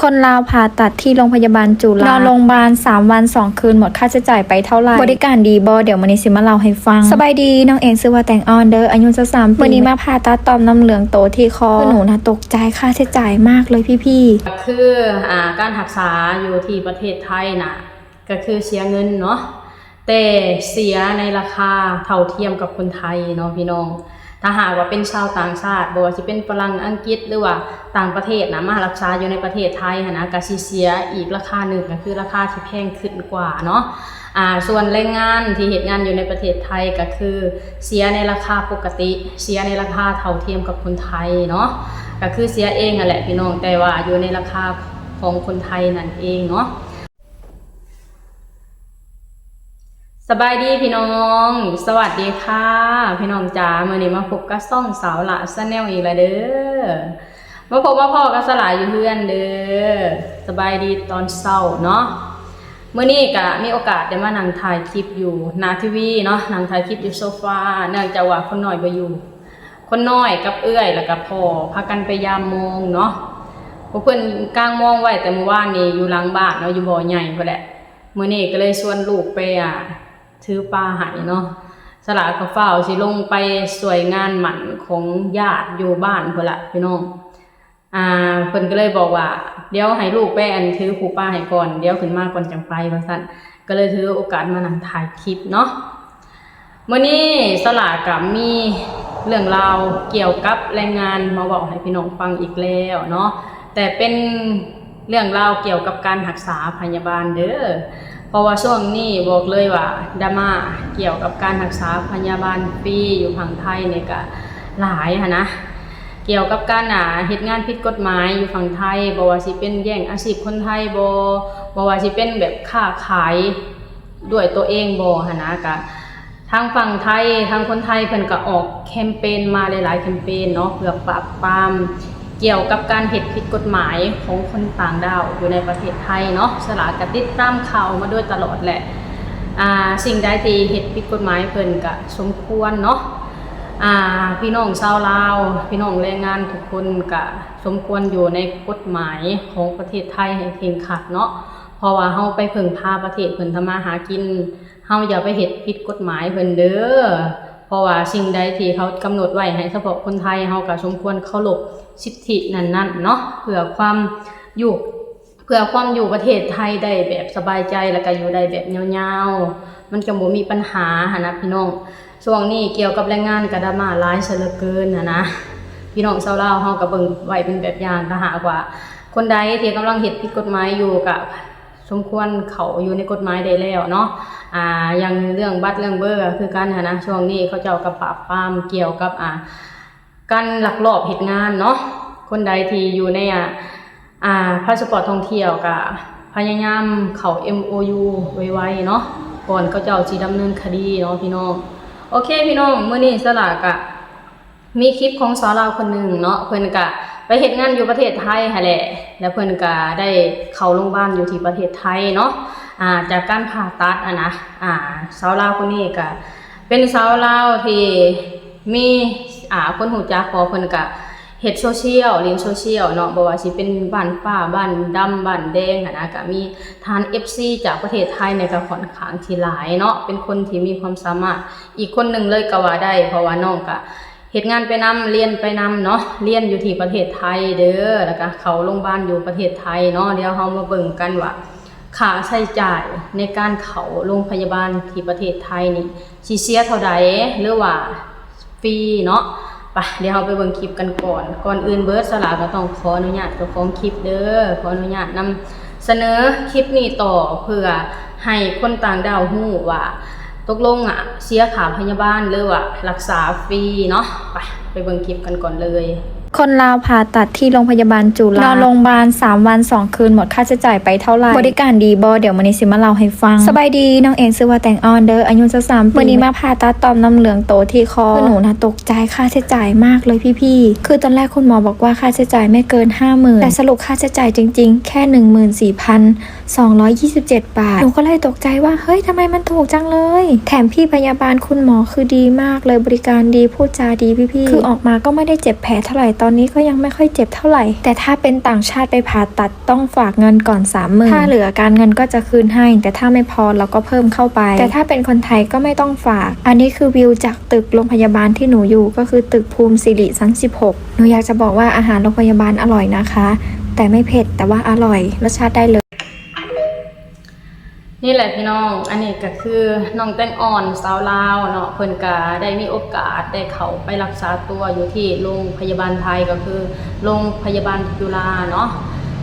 ຄົນລາວຜ່າຕັດທີ່ໂຮງພະຍາບານຈຸລາ ນອນໂຮງບານສາມວັນສອງຄືນ ໝົດຄ່າໃຊ້ຈ່າຍໄປເທົ່າໃດ? ບໍລິການດີບໍ່? ດຽວມື້ນີ້ຊິມາເລົ່າໃຫ້ຟັງ. ສະບາຍດີ, ນ້ອງເອງຊື່ວ່າ ແຕງອ່ອນ ເດີ ອາຍຸຊາວສາມປີ. ມື້ນີ້ມາຜ່າຕັດຕ່ອມນ້ຳເຫຼືອງໂຕທີ່ຄໍ. ຄືໜູນະຕົກໃຈຄ່າໃຊ້ຈ່າຍມາກເລີຍພີ່ໆ. ກໍຄື ອ່າ ການຮັກສາຢູ່ທີ່ປະເທດໄທນະ ກໍຄືເສຍເງິນເນາະ ແຕ່ເສຍໃນລາຄາເທົ່າທຽມກັບຄົນໄທເນາະພີ່ນ້ອງ. ຖ້າຫາກວ່າເປັນຊາວຕ່າງຊາດ ບໍ່ວ່າຊິເປັນຝຣັ່ງ, ອັງກິດ ຫຼືວ່າຕ່າງປະເທດນະ ມາຮັກສາຢູ່ໃນປະເທດໄທຫັ້ນນະ ກໍຊິເສຍອີກລາຄາໜຶ່ງ ກໍຄືລາຄາທີ່ແພງຂຶ້ນກວ່າເນາະ. ອ່າ ສ່ວນແຮງງານທີ່ເຮັດງານຢູ່ໃນປະເທດໄທ ກໍຄືເສຍໃນລາຄາປົກກະຕິ, ເສຍໃນລາຄາເທົ່າທຽມກັບຄົນໄທເນາະ, ກໍຄືເສຍເອງຫັ້ນແຫຼະພີ່ນ້ອງ ແຕ່ວ່າຢູ່ໃນລາຄາຂອງຄົນໄທນັ້ນເອງເນາະ. ສະບາຍດີພີ່ນ້ອງ, ສະຫວັດດີຄ່ະພີ່ນ້ອງຈ໋າ. ມື້ນີ້ມາພົບກັບຊ່ອງສາວຫຼ້າ Channel ອີກແລ້ວເດີ. ມາພົບມາພໍ້ກັບສາວຫຼ້າຢູ່ເຮືອນເດີ. ສະບາຍດີຕອນເຊົ້າເນາະ. ມື້ນີ້ກະມີໂອກາດໄດ້ມານັ່ງຖ່າຍຄລິບຢູ່ໜ້າທີວີເນາະ, ນັ່ງຖ່າຍຄລິບຢູ່ໂຊຟາ ເນື່ອງຈາກວ່າຄົນນ້ອຍບໍ່ຢູ່. ຄົນນ້ອຍກັບເອື້ອຍ ແລ້ວກໍພໍ່ ພາກັນໄປຢາມມອງເນາະ. ພວກເພິ່ນກາງມອງໄວ້ແຕ່ມື້ວານນີ້ຢູ່ຫຼັງບ້ານເນາະ, ຢູ່ບໍ່ໃຫຍ່ພຸ້ນແຫຼະ. ມື້ນີ້ກໍເລີຍຊວນລູກໄປ ອ່າ ຖືປາໃຫ້ເນາະ. ສາວຫຼ້າກໍຟ້າວຊິລົງໄປຊ່ວຍງານໝັ້ນຂອງຍາດຢູ່ບ້ານພຸ້ນລະພີ່ນ້ອງ. ອ່າ ເພິ່ນກໍເລີຍບອກວ່າ ດຽວໃຫ້ລູກໄປ ອັນ ຖືພູປາໃຫ້ກ່ອນ, ດຽວຂຶ້ນມາກ່ອນຈັ່ງໄປ ວ່າຊັ້ນ. ກໍເລີຍຖືໂອກາດມານັ່ງຖ່າຍຄລິບເນາະ. ມື້ນີ້ສາວຫຼ້າກໍມີເລື່ອງລາວກ່ຽວກັບແຮງງານມາເວົ້າໃຫ້ພີ່ນ້ອງຟັງອີກແລ້ວເນາະ, ແຕ່ເປັນເລື່ອງລາວກ່ຽວກັບການຮັກສາພະຍາບານເດີ. ເພາະວ່າຊ່ວງນີ້ບອກເລີຍວ່າດຣາມາກ່ຽວກັບການຮັກສາພະຍາບານຟຣີຢູ່ຝັ່ງໄທນີ້ກໍຫຼາຍຫັ້ນນະ. ກ່ຽວກັບການ ອ່າ ເຮັດງານຜິດກົດໝາຍຢູ່ຝັ່ງໄທ, ບໍ່ວ່າຊິເປັນແຍ່ງອາຊີບຄົນໄທບໍ, ບໍ່ວ່າຊິເປັນແບບຄ້າຂາຍດ້ວຍຕົວເອງບໍຫັ້ນນະ, ກະທາງຝັ່ງໄທ ທາງຄົນໄທເພິ່ນກະອອກແຄມເປນມາຫຼາຍໆແຄມເປນເນາະ ເພື່ອປາບປາມກ່ຽວກັບການເຮັດຜິດກົດໝາຍຂອງຄົນຕ່າງດ້າວຢູ່ໃນປະເທດໄທເນາະ. ສາວຫຼ້າກະຕິດຕາມຂ່າວມາໂດຍຕະຫຼອດແຫຼະ. ອ່າ ສິ່ງໃດທີ່ເຮັດຜິດກົດໝາຍເພິ່ນກະສົມຄວນເນາະ. ອ່າ ພີ່ນ້ອງຊາວລາວ ພີ່ນ້ອງແຮງງານທຸກຄົນກະສົມຄວນຢູ່ໃນກົດໝາຍຂອງປະເທດໄທໃຫ້ເຄັ່ງຄັດເນາະ, ເພາະວ່າເຮົາໄປເພິ່ງພາປະເທດເພິ່ນທຳມາຫາກິນ, ເຮົາຢ່າໄປເຮັດຜິດກົດໝາຍເພິ່ນເດີ. ເພາະວ່າສິ່ງໃດທີ່ເຂົາກຳນົດໄວ້ໃຫ້ສະເພາະຄົນໄທ, ເຮົາກະສົມຄວນເຄົາລົບສິດທິນັ້ນໆເນາະ, ເພື່ອຄວາມຢູ່ ເພື່ອຄວາມຢູ່ປະເທດໄທໄດ້ແບບສະບາຍໃຈ ແລ້ວກະຢູ່ໄດ້ແບບຍາວໆ ມັນຈະບໍ່ມີບັນຫາຫັ້ນນະພີ່ນ້ອງ. ຊ່ວງນີ້ກ່ຽວກັບແຮງງານກະດຣາມາຫຼາຍຊະເຫຼືອເກີນຫັ້ນນະ. ພີ່ນ້ອງຊາວລາວເຮົາກະເບິ່ງໄວ້ເປັນແບບຢ່າງ, ຖ້າຫາກວ່າຄົນໃດທີ່ກຳລັງເຮັດຜິດກົດໝາຍຢູ່ກະສົມຄວນເຂົ້າຢູ່ໃນກົດໝາຍໄດ້ແລ້ວເນາະ. ອ່າ ຢ່າງເລື່ອງບັດເລື່ອງເບີກະຄືກັນຫັ້ນນະ, ຊ່ວງນີ້ເຂົາເຈົ້າກະປາບປາມກ່ຽວກັບ ອ່າ ການລັກລອບເຮັດງານເນາະ. ຄົນໃດທີ່ຢູ່ໃນ ອ່າ ອ່າ ພາສະປອດທ່ອງທ່ຽວກະພະຍາຍາມເຂົ້າເອັມໂອຢູໄວໆເນາະ, ກ່ອນເຂົາເຈົ້າຊິດຳເນີນຄະດີເນາະພີ່ນ້ອງ. ໂອເຄພີ່ນ້ອງ, ມື້ນີ້ສາວຫຼ້າກະມີຄລິບຂອງສາວລາວຄົນໜຶ່ງເນາະ, ເພິ່ນກະໄປເຮັດງານຢູ່ປະເທດໄທຫັ້ນແຫຼະ, ແລ້ວເພິ່ນກະໄດ້ເຂົ້າໂຮງບານຢູ່ທີ່ປະເທດໄທເນາະ, ອ່າ ຈາກການຜ່າຕັດຫັ້ນນະ. ອ່າ ສາວລາວຄົນນີ້ກະ ເປັນຊາວລາວທີ່ມີ ອ່າ ຄົນຮູ້ຈັກ ເພາະເພິ່ນກະເຮັດໂຊຊຽວ ຫຼິ້ນໂຊຊຽວເນາະ, ບໍ່ວ່າຊິເປັນບ້ານຟ້າ ບ້ານດຳ ບ້ານແດງຫັ້ນນະ, ກະມີທ່ານເອັຟຊີຈາກປະເທດໄທນີ້ກະຂ້ອນຂ້າງທີ່ຫຼາຍເນາະ, ເປັນຄົນທີ່ມີຄວາມສາມາດອີກຄົນໜຶ່ງເລີຍກະວ່າໄດ້, ເພາະວ່ານ້ອງກະເຮັດງານໄປນຳ ຮຽນໄປນຳເນາະ, ຮຽນຢູ່ທີ່ປະເທດໄທເດີ, ແລ້ວກະເຂົ້າໂຮງບານຢູ່ປະເທດໄທເນາະ. ດຽວເຮົາມາເບິ່ງກັນວ່າ ຄ່າໃຊ້ຈ່າຍໃນການເຂົ້າໂຮງພະຍາບານທີ່ປະເທດໄທນີ້ຊິເສຍເທົ່າໃດ ຫຼືວ່າຟຣີເນາະ. ໄປ ດຽວເຮົາໄປເບິ່ງຄລິບກັນກ່ອນ. ກ່ອນອື່ນເບີດ ສາວຫຼ້າກໍຕ້ອງຂໍອະນຸຍາດເຈົ້າຂອງຄລິບເດີ, ຂໍອະນຸຍາດນຳສະເໜີຄລິບນີ້ຕໍ່ ເພື່ອໃຫ້ຄົນຕ່າງດ້າວຮູ້ວ່າຕົກລົງ ອະ ເສຍຄ່າພະຍາບານ ຫຼືວ່າລັກສາຟຣີເນາະ. ໄປ ໄປເບິ່ງຄລິບກັນກ່ອນເລີຍ. ຄົນລາວຜ່າຕັດທີ່ໂຮງພະຍາບານຈຸລາ ນອນໂຮງບານສາມວັນສອງຄືນ ໝົດຄ່າໃຊ້ຈ່າຍໄປເທົ່າໃດ? ບໍລິການດີບໍ່? ດຽວມື້ນີ້ຊິມາເລົ່າໃຫ້ຟັງ. ສະບາຍດີ, ນ້ອງເອງຊື່ວ່າ ແຕງອ່ອນ ເດີ ອາຍຸຊາວສາມປີ. ມື້ນີ້ມາຜ່າຕັດຕ່ອມນ້ຳເຫຼືອງໂຕທີ່ຄໍ. ຄືໜູນະຕົກໃຈຄ່າໃຊ້ຈ່າຍມາກເລີຍພີ່ໆ. ຄືຕອນແລກຄຸນໝໍບອກວ່າຄ່າໃຊ້ຈ່າຍໄມ່ເກີນຫ້າໝື່ນ ແຕ່ສະຫຼຸບຄ່າໃຊ້ຈ່າຍຈິງໆ ແຄ່ໜຶ່ງໝື່ນສີ່ພັນສອງຮ້ອຍຊາວເຈັດບາດ. ໜູກໍເລີຍຕົກໃຈວ່າ ເຮີ້ຍ ທຳໄມມັນຖືກຈັງເລີຍ? ແຖມພີ່ພະຍາບານຄຸນໝໍຄືດີມາກເລີຍ, ບໍລິການດີ, ພູດຈາດີພີ່ໆ. ຄືອອກມາກໍໄມ່ໄດ້ເຈັບແຜເທົ່າໃດ. ตอนนี้ก็ยังไม่ค่อยเจ็บเท่าไหร่ แต่ถ้าเป็นต่างชาติไปผ่าตัดต้องฝากเงินก่อน สามหมื่น ถ้าเหลือการเงินก็จะคืนให้ แต่ถ้าไม่พอเราก็เพิ่มเข้าไป แต่ถ้าเป็นคนไทยก็ไม่ต้องฝาก อันนี้คือวิวจากตึกโรงพยาบาลที่หนูอยู่ ก็คือตึกภูมิสิริชั้น สิบหก หนูอยากจะบอกว่าอาหารโรงพยาบาลอร่อยนะคะ แต่ไม่เผ็ด แต่ว่าอร่อย รสชาติได้เลย ນີ້ແຫຼະພີ່ນ້ອງ ອັນນີ້ກໍຄືນ້ອງແຕງອ່ອນ ສາວລາວເນາະ ເພິ່ນກໍໄດ້ມີໂອກາດໄດ້ເຂົ້າໄປຮັກສາຕົວຢູ່ທີ່ໂລງພະຍາບານໄທ ກໍຄືໂລງພະຍາບານຈຸລາເນາະ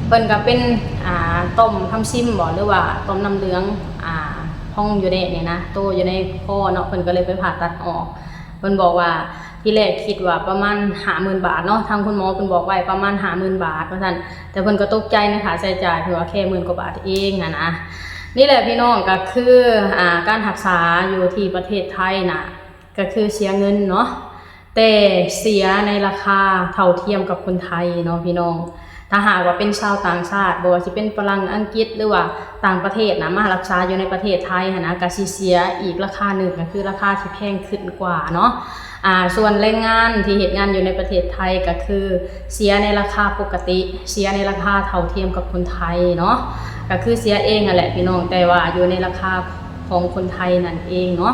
ເພິ່ນກໍເປັນ ອ່າ ຕ່ອມທຳຊິມບໍ ຫຼືວ່າຕ່ອມນ້ຳເຫຼືອງ ອ່າ ພອງຢູ່ໃນນີ້ນະ ໂຕຢູ່ໃນຄໍ ເນາະ ເພິ່ນກໍເລີຍໄປຜ່າຕັດອອກ ເພິ່ນບອກວ່າ ທີແລກຄິດວ່າປະມານຫ້າໝື່ນບາດເນາະ ທາງຄຸນໝໍເພິ່ນບອກໄວ້ປະມານຫ້າໝື່ນບາດວ່າຊັ້ນ ແຕ່ເພິ່ນກໍຕົກໃຈໃນຄ່າໃຊ້ຈ່າຍ ເພິ່ນວ່າແຄ່ໝື່ນກວ່າບາດເອງຫັ້ນນະ. ນີ້ແຫຼະພີ່ນ້ອງ ກໍຄື ອ່າ ການຮັກສາຢູ່ທີ່ປະເທດໄທນະ ກໍຄືເສຍເງິນເນາະ ແຕ່ເສຍໃນລາຄາເທົ່າທຽມກັບຄົນໄທເນາະພີ່ນ້ອງ. ຖ້າຫາກວ່າເປັນຊາວຕ່າງຊາດ ບໍ່ວ່າຊິເປັນຝຣັ່ງ ອັງກິດ ຫຼືວ່າຕ່າງປະເທດນະ ມາຮັກສາຢູ່ໃນປະເທດໄທຫັ້ນນະ ກໍຊິເສຍອີກລາຄາໜຶ່ງ ກໍຄືລາຄາທີ່ແພງຂຶ້ນກວ່າເນາະ. ອ່າ ສ່ວນແຮງງານທີ່ເຮັດງານຢູ່ໃນປະເທດໄທ ກໍຄືເສຍໃນລາຄາປົກກະຕິ ເສຍໃນລາຄາເທົ່າທຽມກັບຄົນໄທເນາະ ກໍຄືເສຍເອງຫັ້ນແຫຼະພີ່ນ້ອງ ແຕ່ວ່າຢູ່ໃນລາຄາຂອງຄົນໄທນັ້ນເອງເນາະ.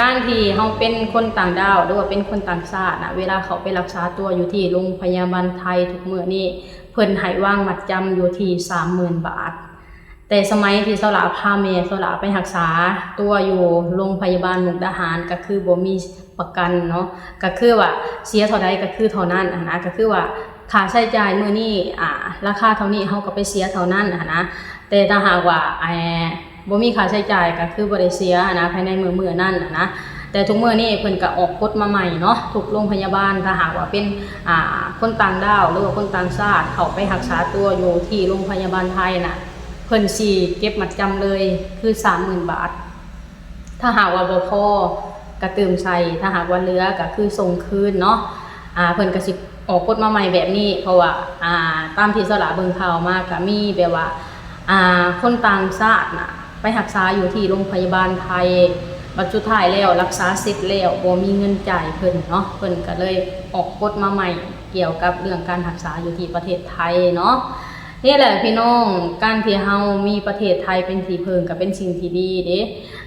ການທີ່ເຮົາເປັນຄົນຕ່າງດ້າວ ຫຼືວ່າເປັນຄົນຕ່າງຊາດນະ ເວລາເຂົ້າໄປຮັກສາຕົວຢູ່ທີ່ໂລງພະຍາບານໄທທຸກມື້ນີ້ ເພິ່ນໃຫ້ວາງມັດຈຳຢູ່ທີ່ສາມໝື່ນບາດ ແຕ່ສະໄໝທີ່ສາວຫຼ້າພາແມ່ສາວຫຼ້າໄປຮັກສາຕົວຢູ່ໂລງພະຍາບານມຸກດາຫານ ກໍຄືບໍ່ມີປະກັນເນາະ ກໍຄືວ່າເສຍເທົ່າໃດກໍຄືເທົ່ານັ້ນຫັ້ນນະ ກໍຄືວ່າຄ່າໃຊ້ຈ່າຍມື້ນີ້ ອ່າ ລາຄາເທົ່ານີ້ ເຮົາກໍໄປເສຍເທົ່ານັ້ນຫັ້ນນະ ແຕ່ຖ້າຫາກວ່າ ອ່າ ບໍ່ມີຄ່າໃຊ້ຈ່າຍກໍຄືບໍ່ໄດ້ເສຍຫັ້ນນະ ພາຍໃນມື້ໆນັ້ນຫັ້ນນະ. ແຕ່ທຸກມື້ນີ້ເພິ່ນກໍອອກກົດມາໃໝ່ເນາະ ທຸກໂລງພະຍາບານ ຖ້າຫາກວ່າເປັນ ອ່າ ຄົນຕ່າງດ້າວ ຫຼືວ່າຄົນຕ່າງຊາດເຂົ້າໄປຮັກສາຕົວຢູ່ທີ່ໂລງພະຍາບານໄທນະ ເພິ່ນຊິເກັບມັດຈຳເລີຍຄືສາມໝື່ນບາດ ຖ້າຫາກວ່າບໍ່ພໍກໍຕື່ມໃສ່ ຖ້າຫາກວ່າເຫຼືອກໍຄືສົ່ງຄືນເນາະ. ອ່າ ເພິ່ນກໍຊິອອກກົດມາໃໝ່ແບບນີ້ ເພາະວ່າ ອ່າ ຕາມທີ່ສາວຫຼ້າເບິ່ງຂ່າວມາ ກໍມີແບບວ່າ ອ່າ ຄົນຕ່າງຊາດນະ ໄປຮັກສາຢູ່ທີ່ໂລງພະຍາບານໄທ ບັດສຸດທ້າຍແລ້ວ ຮັກສາເສັດແລ້ວ ບໍ່ມີເງິນຈ່າຍເພິ່ນເນາະ ເພິ່ນກໍເລີຍອອກກົດມາໃໝ່ກ່ຽວກັບເລື່ອງການຮັກສາຢູ່ທີ່ປະເທດໄທເນາະ. ນີ້ແຫຼະພີ່ນ້ອງ ການທີ່ເຮົາມີປະເທດໄທເປັນທີ່ເພິ່ງກໍເປັນສິ່ງທີ່ດີເດ້.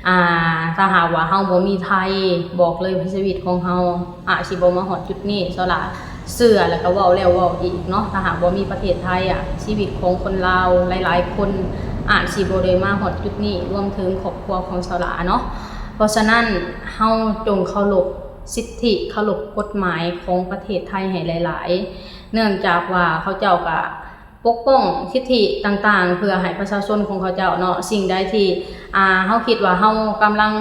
ອ່າ ຖ້າຫາກວ່າເຮົາບໍ່ມີໄທ ບອກເລີຍວ່າຊີວິດຂອງເຮົາອາດຊິບໍ່ມາຮອດຈຸດນີ້. ສາວຫຼ້າເຊື່ອ ແລ້ວກໍເວົ້າແລ້ວເວົ້າອີກເນາະ ຖ້າຫາກບໍ່ມີປະເທດໄທອະ ຊີວິດຂອງຄົນລາວຫຼາຍໆຄົນອາດຊິບໍ່ໄດ້ມາຮອດຈຸດນີ້ ລວມເຖິງຄອບຄົວຂອງສາວຫຼ້າເນາະ. ເພາະສະນັ້ນ ເຮົາຈົ່ງເຄົາລົບສິດທິ ເຄົາລົບກົດໝາຍຂອງປະເທດໄທໃຫ້ຫຼາຍໆ ເນື່ອງຈາກວ່າເຂົາເຈົ້າກະ ປົກປ້ອງສິດທິຕ່າງໆ ເພື່ອໃຫ້ປະຊາຊົນຂອງເຂົາເຈົ້າເນາະ. ສິ່ງໃດທີ່ ອ່າ ເຮົາຄິດວ່າເຮົາກຳລັງ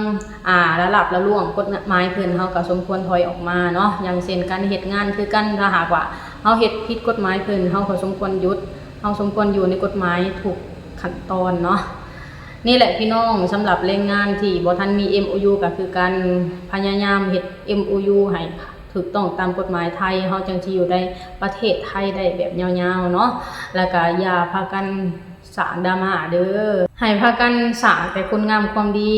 ອ່າ ລະລາບລະລ່ວງກົດໝາຍເພິ່ນ ເຮົາກໍສົມຄວນຖອຍອອກມາເນາະ. ຢ່າງເຊັ່ນ ການເຮັດງານຄືກັນ ຖ້າຫາກວ່າເຮົາເຮັດຜິດກົດໝາຍເພິ່ນ ເຮົາກໍສົມຄວນຢຸດ ເຮົາສົມຄວນຢູ່ໃນກົດໝາຍທຸກຂັ້ນຕອນເນາະ. ນີ້ແຫຼະພີ່ນ້ອງ ສຳລັບແຮງງານທີ່ບໍ່ທັນມີເອັມໂອຢູກໍຄືກັນ ພະຍາຍາມເຮັດເອັມໂອຢູໃຫ້ ຖືກຕ້ອງຕາມກົດໝາຍໄທ ເຮົາຈັ່ງຊິຢູ່ໃນປະເທດໄທໄດ້ແບບຍາວໆເນາະ. ແລ້ວກະຢ່າພາກັນສ້າງດຣາມາເດີ້ ໃຫ້ພາກັນສ້າງແຕ່ຄຸນງາມຄວາມດີ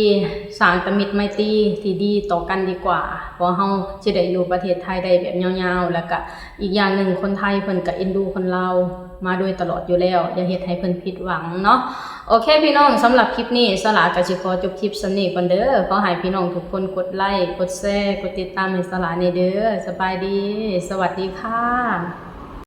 ສ້າງແຕ່ມິດໄມຕີທີ່ດີຕໍ່ກັນດີກວ່າ ເພາະເຮົາຊິໄດ້ຢູ່ປະເທດໄທໄດ້ແບບຍາວໆ. ແລ້ວກະອີກຢ່າງໜຶ່ງ ຄົນໄທເພິ່ນກະເອັນດູຄົນລາວມາໂດຍຕະຫຼອດຢູ່ແລ້ວ ຢ່າເຮັດໃຫ້ເພິ່ນຜິດຫວັງເນາະ. ໂອເຄພີ່ນ້ອງ ສຳລັບຄລິບນີ້ ສາວຫຼ້າກໍຊິຂໍຈົບຄລິບສ່ຳນີ້ກ່ອນເດີ້. ຂໍໃຫ້ພີ່ນ້ອງທຸກຄົນກົດໄລ ກົດແຊ ກົດຕິດຕາມໃຫ້ສາວຫຼ້າແດ່ເດີ້. ສະບາຍດີ ສະຫວັດດີຄ່ະ.